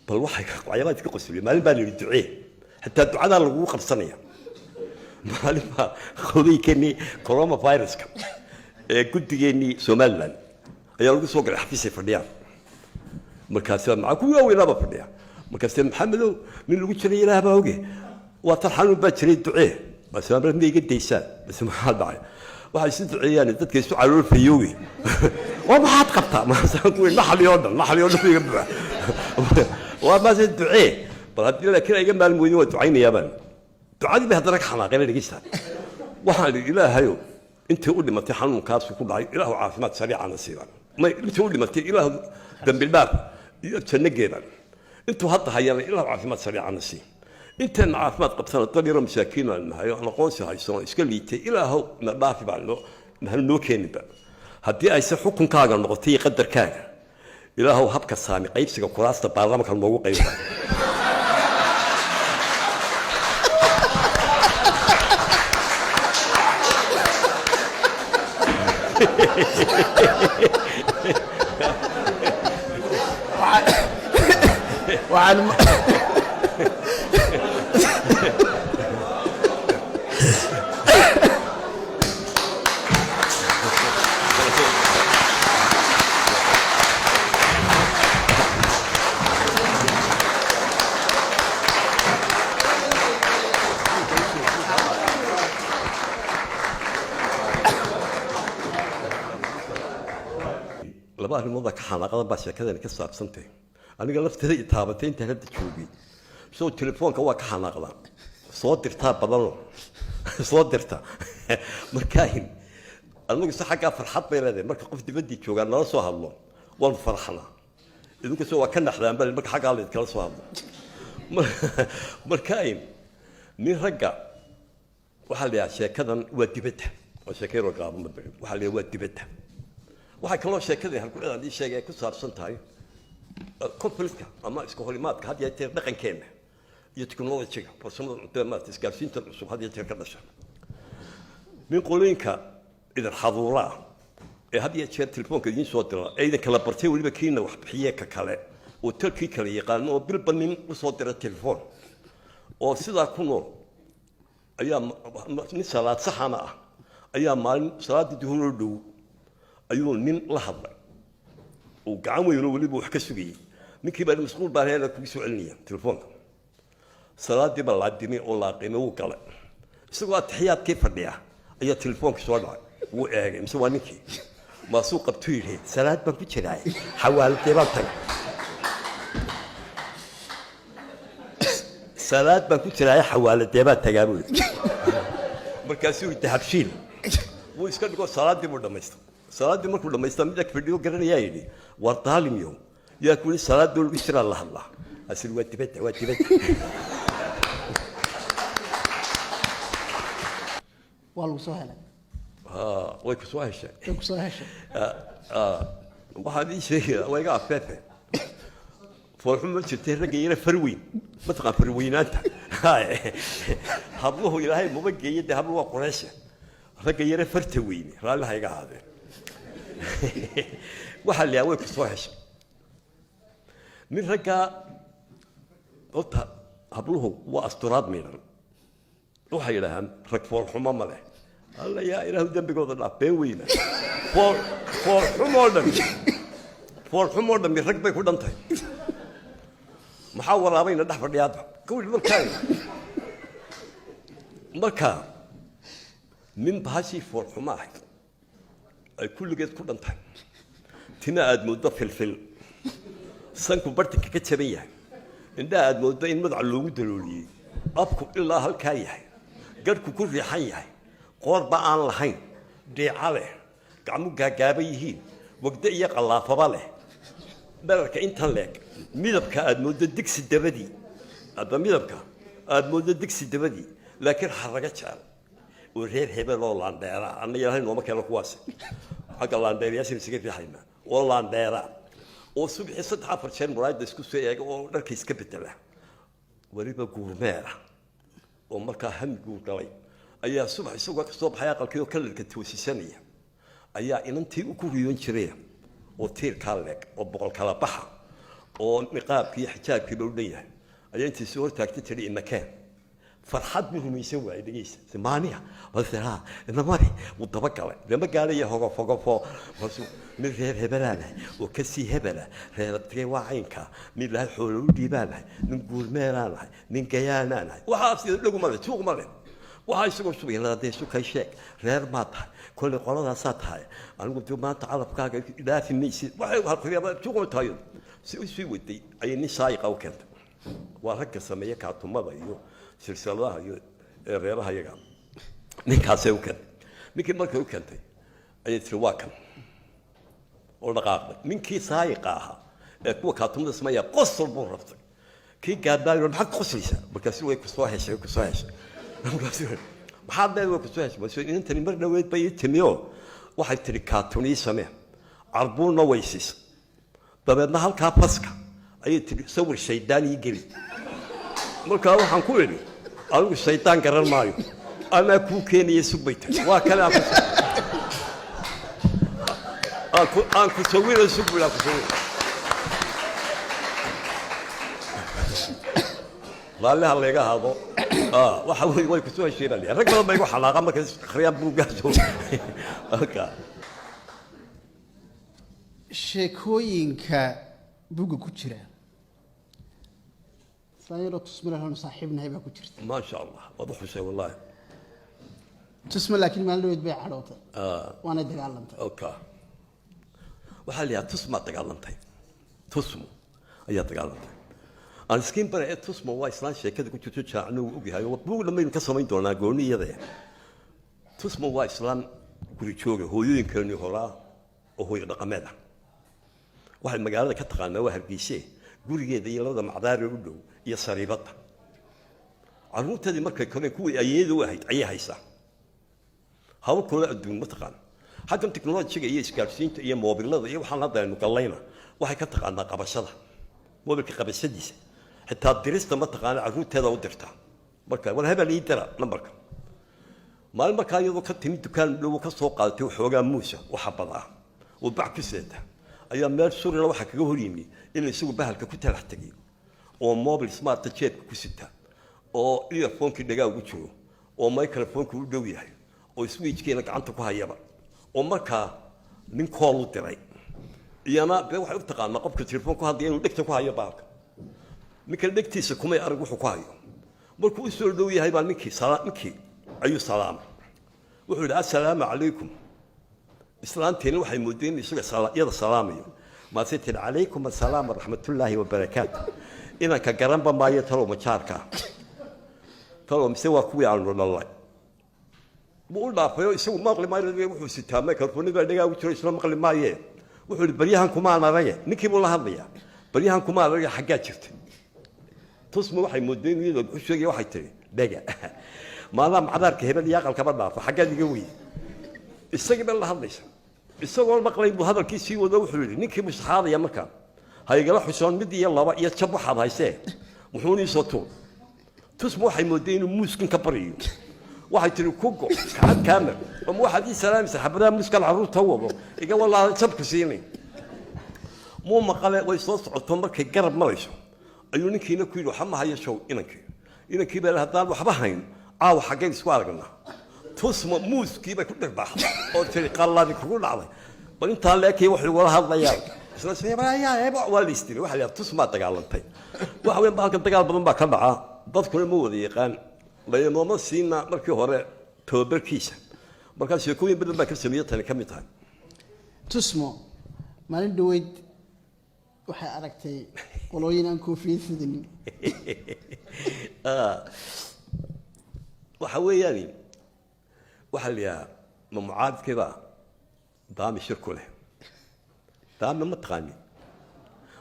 Bal waxay waxyaabaha iska qosliyo, maalin baa la yidhi ducee, xitaa ducadaa lagugu qabsanaya. Maalin baa qodaykeennii coronaviruska ee guddigeennii Somaliland ayaa lagu soo galay xafiisay fadhiyaan. Markaasa maxaa kuwii waaweynaaba fadhiya. Markaase, "Maxamedow, nin lagu jiray Ilaah baa oge, waa tan xanuun baa jiray, ducee." Base ma iga daysaan? Base maxaa dhacay? Waxay isu duceeyaan dadka isu calool fayooge. Waa maxaad qabtaa? Maasaan kuwii naxli oo dhan, naxli oo dhan iga buuxa. Waa maase ducee bal haddii laakiin ay iga maalin weydin, waa ducaynayaabaan. Ducadii bay haddana ka xanaaqeen. Dhegeysta, waxaan idhi, "Ilaahayow, intii u dhimatay xanuunkaasu ku dhacay, Ilaahu caafimaad sariicana siiban. May, intii u dhimatay Ilaahu dambi dhaaf iyo janno geeban. Intuu hadda hayana Ilaahu caafimaad sariicana sii. Inteenna caafimaad qabtana, dad yaroo masaakiin aan nahay oo aan aqoonsi haysan oo iska liitay, Ilaahow na dhaafi baan noo hal noo keeninba. Haddii ayse xukunkaaga noqotay iyo qadarkaaga, Ilaahow habka saami qaybsiga kuraasta baarlamanka noogu qayba." Waxaan Laba arrimooda ka xanaaqadan baa sheekadani ka saabsantahay. Aniga lafteeda i taabatay intaan hadda joogay. Soo telefoonka waa ka xanaaqdaan, soo dirtaa badanoo soo dirta. Markaa anagu se xaggaa farxad bay leedahay. Marka qof dibaddii joogaa nala soo hadlo, waanu farxnaa. Idinku se waa ka naxdaan bal marka xaggaa laydkala soo hadlo. Markaa nin ragga waxaa la yidhaha, sheekadan waa dibadda, waa sheeko yaroo gaaban ma bixin. Waxaa la yidhaha waa dibadda. Waxaa kaloo sheekadii halkudhadaan ii sheegay ay ku saabsan tahay conflictka ama iska horimaadka had iyo jeer dhaqankeenna iyo technology-ga, farsamada cuntada, maarata, isgaarsiinta cusub had iyo jeer ka dhasha. Nin qolooyinka idin xaduuraa ee had iyo jeer telefoonka idiin soo dira ee idin kala bartay, weliba kiina wax bixiye ka kale oo talkii kala yaqaano, oo bilba nin usoo dira telefoon oo sidaa ku nool, ayaa nin salaad saxana ah ayaa maalin salaaddii duhur oo dhow ayuu nin la hadlay uu gacan weyn oo weliba wax ka sugayey. Ninkii baa mashquul baan heela kugu soo celinaya telefoonka. Salaaddii baa la dimay oo la aqimay, wuu galay. Isagoo atixiyaadkii fadhiya ayaa telefoonka soo dhacay. Wuu eegay, mise waa ninkii. Maasuu qabtuu yidhi, "Salaad baan ku jiraa, xawaaladee baan tagay? Salaad baan ku jiraa, xawaaladee baan tagaa?" buu yidhi. Markaasuu yidhi, "Dahabshiil." Wuu iska dhigo, salaaddii buu dhammaystay. Salaaddii markuu dhammaysta, mid ag fadhiyo garanayaa yidhi, "War daalimyow, yaa ku yidhi salaadoo lagu jiraa la hadlaa?" Asir waa dibadda, waa dibadda. Waa lagu soo helay. Way ku soo heshay. Way ku soo heshay. Waxaan ii sheegaya waa iga afeefe, foolxun ma jirtay. Ragga yara farweyn, mataqaan farweynaanta habluhu Ilaahay maba geeye dee, habluhu waa Qureysha. Ragga yara farta weyne, raalli ha iga ahaadeen. Waxaa la yahaa way ku soo heshay. Nin raggaa horta habluhu waa asturaad miidhan. Waxay yidhaahaan rag foolxumo ma leh. Alla yaa Ilaahu dembigooda dhaaf, been weyna. Fool foolxumoo dhan, foolxumoo dhammi rag bay ku dhan tahay. Maxaa waraabayna dhex fadhiyaadba gawil. Markaa nin bahashii foolxumo ahayd ay kulligeed ku dhan tahay, tina aad mooddo filfil, sanku bartinka ka jaban yahay, indhaha aad mooddo in madaca loogu dalooliyey, afku ilaa halkaa yahay, garhku ku riixan yahay, qoorba aan lahayn, dhiica leh, gacmu gaagaaban yihiin, wagdo iyo qallaafaba leh, dherarka intan leeg, midabka aad mooddo digsi dabadii, hadda midabka aad mooddo digsi dabadii, laakiin xaraga jecel oo reer hebel oo laandheera. Anna Ilaahay nooma keeno kuwaasi, xagga laandheerayaashan isaga riixaynaa, oo laandheera oo subaxii saddex afar jeer muraayadda isku soo eega oo dharka iska bedela, weliba guurmeera oo markaa hami guur galay, ayaa subax isagoo ka soo baxay aqalkii oo kalarka toosisanaya ayaa inantii u ku riyoon jiray oo tiirkaa leeg oo boqol kala baxa. Oo niqaabkii iyo xijaabkiiba u dhan yahay ayaa intii soo hortaagtay tidhi, "Imakeen." Farxad buu rumaysan waayey. Dhegeysa maaniya balse ha inamari wuu dabagalay, dama gaadhaya hogofogofo. Markaasuu mid reer hebelaanahay oo kasii hebela, reer abtigay waa caynka, mid lahay xoolo u dhiibaanahay, nin guurmeelaanahay, nin gayaanaanahay. Waxaa sida dhagu male, suuq male. Waxaa isagoo shubaya, dee sukay sheeg, reer maa tahay? Kolley qoladaasaa tahay. Anigu dee maanta calafkaaga dhaafi maysid. Waxay suuq ma tahay. Si u sii waday ayay nin saayiqa u keentay. Waa ragga sameeya kaatumada iyo silsiladaha iyo reeraha iyaga. Ninkaasay u keentay. Ninkii markay u keentay ayay tiri, "Waa kan," oo dhaqaaqday. Ninkii saayiqa ahaa ee kuwa kaatumada sameeya qosol buu rabtay. Kii gaabaayo, "Maxaad ku qoslaysaa?" Markaasu, "Way kusoo heshay, way kusoo heshay." Markaasu, "Maxaad leedahay way kusoo heshay?" Markaasu, "Inantani mar dhaweyd bay ii timi oo waxay tiri, kaatun ii samee, carbuunna way siisay. Dabeedna halkaa faska ayay tiri, sawir shaydaan ii geli. Markaa waxaan ku idhi, anigu shaydaan garan maayo, anaa kuu keenaya, sug bay tiri. Waa kale aan ku sawiro, sug buu, aan ku sawiro." Raalliha layga hado. Waxa wey, way kusoo heshiinaan. Rag badan ba igu xanaaqa markay akhriyaan buuggaas halka. Sheekooyinka buugga ku jira, islaan yaroo Tusmilahanu saaxiibnahay baa ku jirta. Maasha Allah, waad u xusay wallahi. Tusma laakiin maalin dhaweyd bay cadhootay, waanay dagaalantay. Okay, waxaa la yidhaha Tusmaa dagaalantay. Tusmo ayaa dagaalantay. Aan iskiin bare ee Tusmo waa islaan sheekada ku jirto. Jaacno uu ogyahay oo buug dhammaynu ka samayn doonaa gooni iyada. Tusmo waa islaan guri jooga, hooyooyinkeenii horaa oo hooyo dhaqameed ah. Waxay magaalada ka taqaanaa waa Hargeyse, gurigeeda iyo labada macdaare u dhow iyo sariibadda. Carruurteedii markay koreen, kuwii ayeeyada u ahayd ayay haysaa. Hawl kale adduun ma taqaan. Xaggan technology-ga iyo isgaadhsiinta iyo moobilada iyo waxaan hadda aynu gallayna, waxay ka taqaanaa qabashada moobilka, qabashadiisa. Xitaa dirista ma taqaana, carruurteeda u dirtaa. Marka, "War hebel ii dira nambarka." Maalin markaa iyadoo ka timid dukaan dhow, ka soo qaadatay waxoogaa muusa, waxa badaa oo bac ku seeta, ayaa meel surila waxaa kaga hor yimi in isagu bahalka ku talax tegay oo mobil smart-a jeebka ku sita, oo earphone-kii dhagaa ugu jiro, oo microphone-kii u dhow yahay, oo switch-kiina gacanta ku hayaba, oo markaa nin call u diray. Iyana dee waxay u taqaanaa qofka telefoon ku hadlaya inuu dhegta ku hayo bahalka. Ninkan dhegtiisa kumay arag wuxuu ku hayo. Markuu u soo dhow yahay baa ninkii ninkii ayuu salaamay. Wuxuu yidhi, "Assalaamu calaykum." Islaanteena waxay moodeen in isaga iyada salaamayo. Maasay tiri, "Calaykum assalaam waraxmatullaahi wabarakaatu." Inanka garanba maayo. Talow majaarka, talow mise waa kuwii aanu dhalnay? Wuu u dhaafay oo isagu maqli maayo. Wuxuu sitaa microphone baa dhagaa ugu jiro, isla maqli maaye. Wuxuu yidhi, "Baryahan kumaan arage." Ninkii buu la hadlayaa. "Baryahan kumaan arage, xaggaa jirta?" Tusma waxay moodeen iyadoo wuxuu sheegaya. Waxay tiri, "Dhega maadaama macdaarka hebel iyo aqalkaba dhaafo, xaggaad iga weyday?" Isagii baa la hadlaysa. Isagoo maqlayn buu hadalkii sii wado. Wuxuu yidhi ninkii musaxaadaya, markaa ha igala xusoon mid iyo laba iyo jab waxaad haysee, muxuun iisoo tuur. Tusma waxay moodeen inuu muuskan ka baryayo. Waxay tiri, "Ku go kacad kaamer ama waxaad ii salaamaysa xabadaha muuskan carruurta wado, iga walaa jabka siinay." Muu maqale. Way soo socoto. Markay garab marayso ayuu ninkiina ku yidhi, "Waxa ma hayo show." Inankii baa, "Haddaan waxba hayn, caawa xaggeen isku aragnaa?" Tusma muuskii bay ku dhirbaaxday oo tiri, "Qalladi kugu dhacday, bal intaa leekay waxay wada hadlayaan." Isla waa la istiri. Waxa la yidhaha tusmaa dagaalantay. Waxa weyn bahalkan dagaal badan baa ka dhaca, dadkuna ma wada yaqaan, laynooma siina markii hore tababarkiisa. Markaa sheekooyin badan baa ka sameeyey, tani ka mid tahay. Tusmo maalin dhaweyd waxay aragtay qolooyin aan koofiyad sidanin. Waxa weeyaan, waxaa la yidhaha, ma mucaaridkeebaa daami shir ku leh? Daami ma taqaani?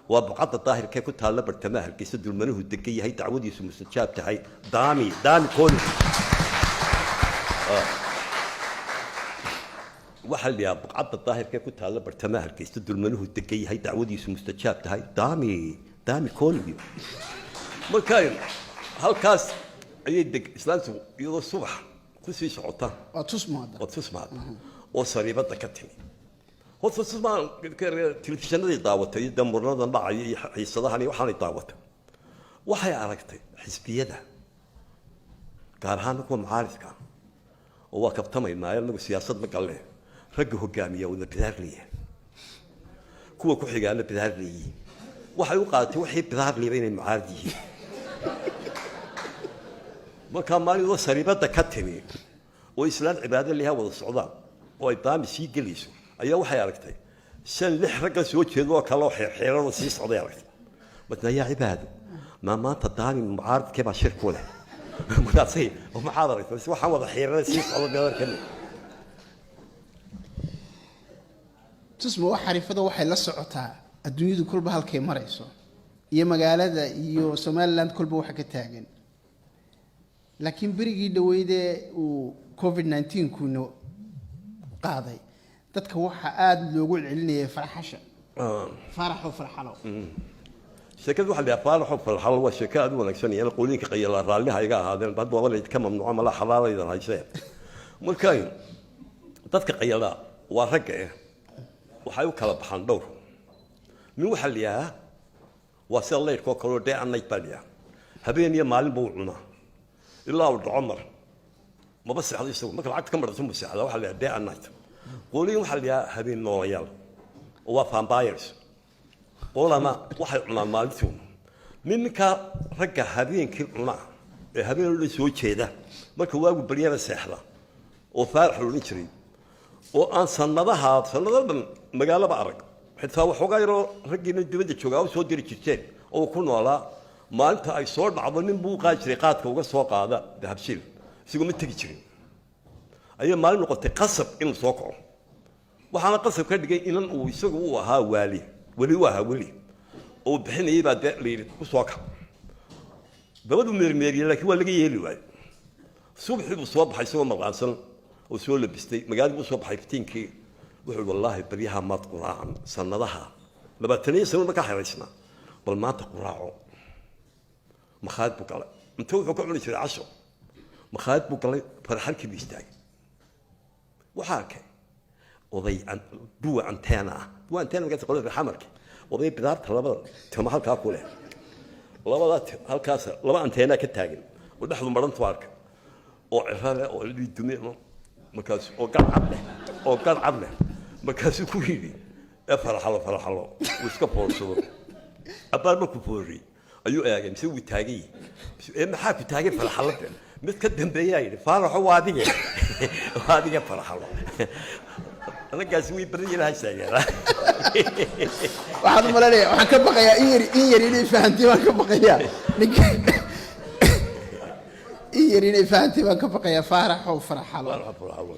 Waa buqadda daahirkee ku taalla bartamaha Hargeysa, dulmanuhu degan yahay, dacwadiisu mustajaab tahay. Daami, daami kooni. Waxaa la yidhaha buqcadda daahirkee ku taalla bartamaha Hargeysa, dulmanuhu degan yahay, dacwadiisu mustajaab tahay. Daami, daami koonigi. Marka halkaas ayay deg islaantu iyadoo subax ku sii socota. Waa Tusmo hadda. Oo tusmaad oo sariibadda ka timi. Horta simaan telefishinadii daawatay iyo dee murnadan dhacaya iyo xiisadahan iyo waxaanay daawatay, waxay aragtay xisbiyada, gaar ahaan kuwa mucaaridka ah, oo waa kabtamaynaa anagu, siyaasad ma galle, ragga hogaamiya wada bidaar leeyahay, kuwa ku xigaana bidaar leeyihiin. Waxay u qaadatay waxay bidaar leeba inay mucaarid yihiin. Markaa maalin sariibada ka timi oo islaan cibaado leha wada socdaan oo ay daami sii gelayso ayaa waxay aragtay shan lix ragga soo jeedo oo kale oo xeerxeeranoo sii socday aragtay. Matna yaa cibaado, maa maanta daami mucaaridkee baa shir ku leh? Markaasay, maxaad aragtay? Bas waxaan wada xeerana sii socda meedarkan. Tusmo wax xariifada waxay la socotaa adduunyadu kolba halkay marayso iyo magaalada iyo Somaliland kolba waxa ka taagan. Laakiin berigii dhaweydee uu COVID 19 kuna qaaday, dadka waxaa aada loogu celcelinayay farxasha, faaraxo farxalo. Sheekada waxaa la yidhaha faaraxo farxalo waa sheeko aad u wanaagsan iyo qolooyinka qayala raalliha iga ahaadeen, hadda waaba laydinka mamnuuca mala xalaalaydan haysee. Marka dadka qayala waa ragga waxay u kala baxaan dhowr. Min waxaa la yidhahaa waa sida laydhka oo kale oo day and night baa la yidhaha, habeen iyo maalin buu cunaa ilaa uu dhaco, mar maba seexdo isagu, marka lacagta ka marayso mu seexda. Waxaa la yidhaha day and night. Qolooyin waxaa la yidhaha habeen noolayaal oo waa vampires, qolana waxay cunaan maalintii. Mid ninkaa ragga habeenkii cunaa ee habeen oo dhan soo jeeda, marka waagu baryana seexda, oo Faarax la odhan jiray, oo aan sanadaha sanado dhan magaalaba arag, xitaa waxoogaa yaroo raggiina dibadda joogaa u soo diri jirteen oo uu ku noolaa. Maalinta ay soo dhacdo nin buu u qaadi jiray qaadka uga soo qaada Dahabshiil, isagoo ma tegi jirin. Ayaa maalin noqotay qasab inuu soo kaco. Waxaana qasab ka dhigay inan uu isagu u ahaa waali, weli u ahaa, weli oo bixinayay baa dee la yidhi ku soo kac. Dabadu meermeeriyey, laakiin waa laga yeeli waayey. Subaxii buu soo baxay isagoo marqaansan oo soo labistay, magaaladii buu soo baxay iftiinkii. Wuxuu, wallaahi baryaha maad quraacan, sanadaha 25 sano markaa xiraysnaa, bal maanta quraaco. Makhaayad buu galay, inta wuxuu ka cuni jiray casho. Makhaayad buu galay, farxalkii buu istaagay. Waxaa arkay oday duwa anteena ah, duwa anteena markaas qolada xamarka, oday bidaarta labada timo halkaa ku leh, labada halkaas laba anteena ka taagan oo dhexdu marantu arka, oo ciro leh oo dume markaas, oo garcad leh, oo garcad leh. Markaasuu ku yidhi, ee farxalo, farxalo. Uu iska foorsado abbaar. Markuu fooriyey ayuu eegay, mise wuu taagay? Ee maxaa ku taagay farxalada? Mid ka dambeeyaa yidhi, faaraxo, waa adige, waa adige farxalo. Anagaasi way badan yaraha sheegeen. Waxaan u malanaya, waxaan ka baqayaa in yar inay fahantay baan ka baqayaa. Ninka in yar inay fahantay baan ka baqayaa, faaraxow farxalo. Faaraxo farxalo.